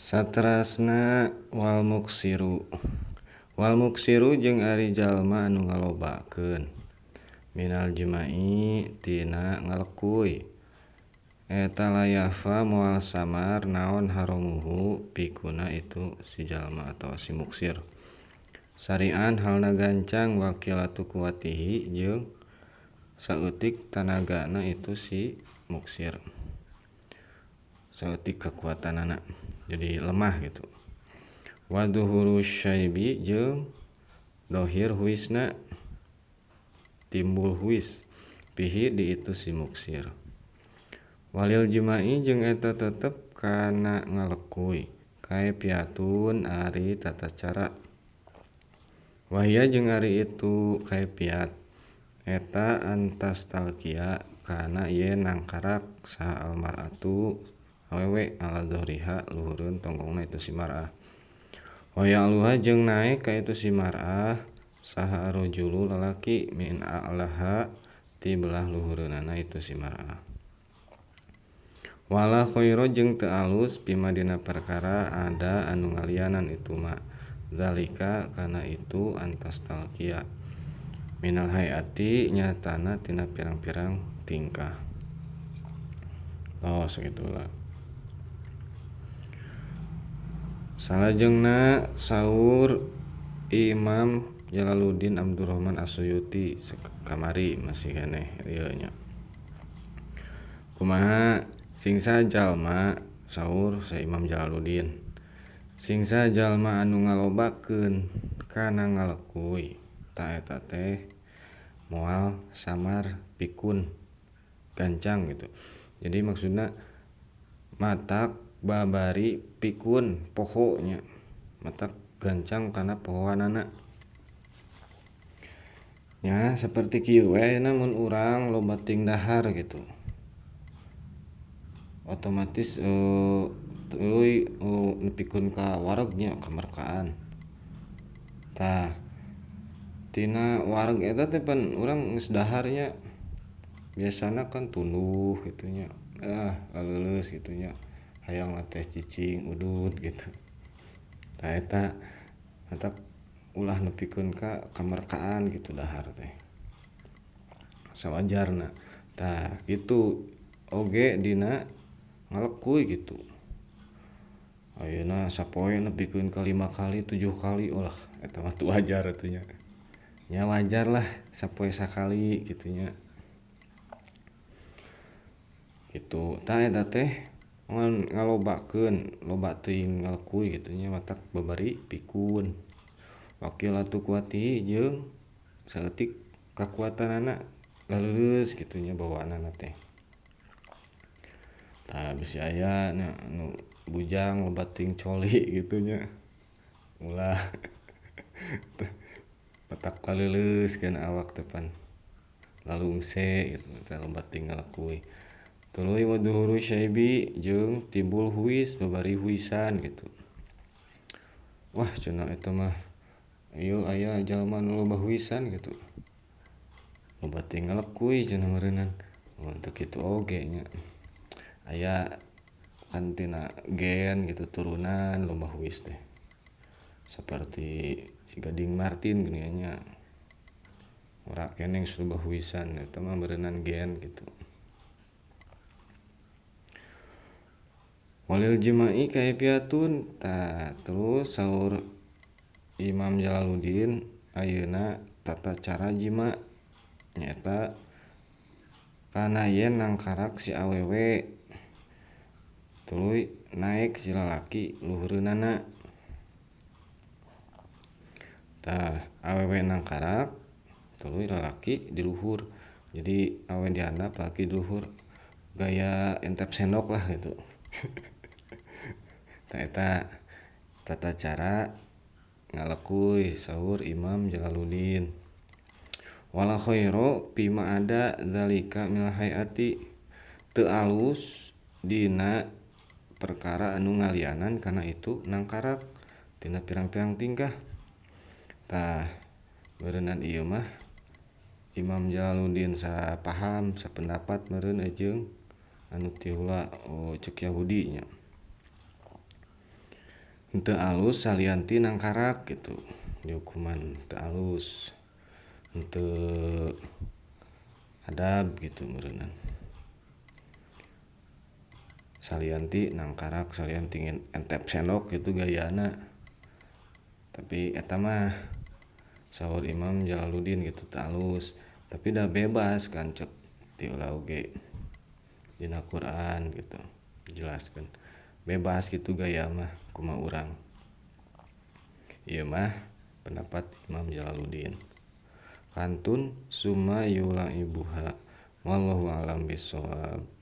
Saterasna wal muksiru. Wal muksiru jeung ari jalma anu ngalobakeun minal jima'i tina ngalekuy. Eta layafa moal samar naon haromuhu pikuna itu si jalma atau si muksir. Sarian halna gancang wakilatu kuwatihi jeung saeutik tanagana itu si muksir. Saeutik kekuatanana jadi lemah gitu. Waduhuru syaibi jeung dohir huisna timbul huis pihi di itu si muksir. Walil jima'i jeung eta tetep kana ngalekuy kaifiatun ari tata cara. Wahia jeung ari itu kaifiat eta antas talkia kana yen nangkarak saha almar'atu awewe ala dhoriha luhureun tonggongna itu si mar'ah. Wa ya'luha jeung naek ka itu si mar'ah saha arrajulu lalaki min a'laha ti belah luhureunana itu si mar'ah. Wala khaira jeung teu alus bima dina perkara ada anu ngalianan itu ma zalika kana itu antas talkia minal hayati nyatana tina pirang-pirang tingkah. Oh sagitulah. Salajengna saur Imam Jalaluddin Abdurrahman As-Suyuti kamari masih keneh ieu nya. Kumaha singsa jalma saur sa Imam Jalaluddin. Singsa jalma anu ngalobakeun kana ngalekuy ta eta teh moal samar pikun gancang gitu. Jadi maksudna matak babari pikun poho nya, matak gancang kana pohoanana. Nya seperti kieu we namun urang loba ting dahar gitu. Otomatis teuy nepikeun ka wareg nya kamerkaan. Tah tina wareg eta teh pan urang geus dahar nya. Biasana kan tunduh kitu nya. Ah laleuleus kitu nya. Hayang teh cicing udut gitu. Tah eta matak ulah nepikeun ka kamerkaan gitu dahar teh. Sawajarna. Tah kitu oge dina ngalekuy gitu. Ayeuna sapoe nepikeun ka 5 kali 7 kali ulah eta mah teu wajar atuh nya. Nya wajar lah sapoe sakali kitu nya. Kitu tah eta teh ngalobakeun loba teuing ngalekuy kitu nya matak babari pikun. Wakilatu kuwatihi jeung saeutik kakuatanana laleuleus kitu nya bawaanana teh. Tah bisi aya nya nu bujang loba teuing coli kitu nya. Ulah matak laleuleus kana awak teh pan lalungse kitu teh loba teuing ngalekuy. Tuluy waduhuru syaibi jeung timbul huis babari huisan gitu. Wah cenah eta mah ieu aya jalma nu loba huisan gitu. Loba teuing ngalekuy cenah meureunnan. Mun teu kitu oge nya. Aya kan tina gen gitu turunan loba huis teh. Seperti si Gading Martin geuning nya. Ora keneh geus loba huisan eta mah meureunnan gen gitu. Walil jima'i kaifiatun. Tah terus saur Imam Jalaluddin ayeuna tata cara jima nyaeta kana yen nangkarak si awewe tuluy naek si lalaki luhureunana. Tah awewe nangkarak tuluy lalaki di luhur. Jadi awe di handap laki di luhur, gaya entep sendok lah gitu. Tah eta tata cara ngalekuy saur Imam Jalaluddin. Wala khaira bima ada zalika minal hayati teu alus dina perkara anu ngalianan kana itu nangkarak tina pirang-pirang tingkah. Tah meureunnan ieu mah Imam Jalaluddin sapaham sapendapat meureun jeung anu tiula cek Yahudi nya. Henteu alus salian ti nangkarak gitu, dihukuman teu alus, henteu adab gitu meureunna. Salian ti nangkarak, salian ti entep sendok gitu gayana. Tapi eta mah saur Imam Jalaluddin gitu teu alus, tapi dah bebas kan cek ti ulah oge dina Quran gitu jelaskeun. Bebas gitu gaya mah kumaha urang. Ieu mah pendapat Imam Jalaluddin. Kantun summa yulaibuha wallahu alam bissawab.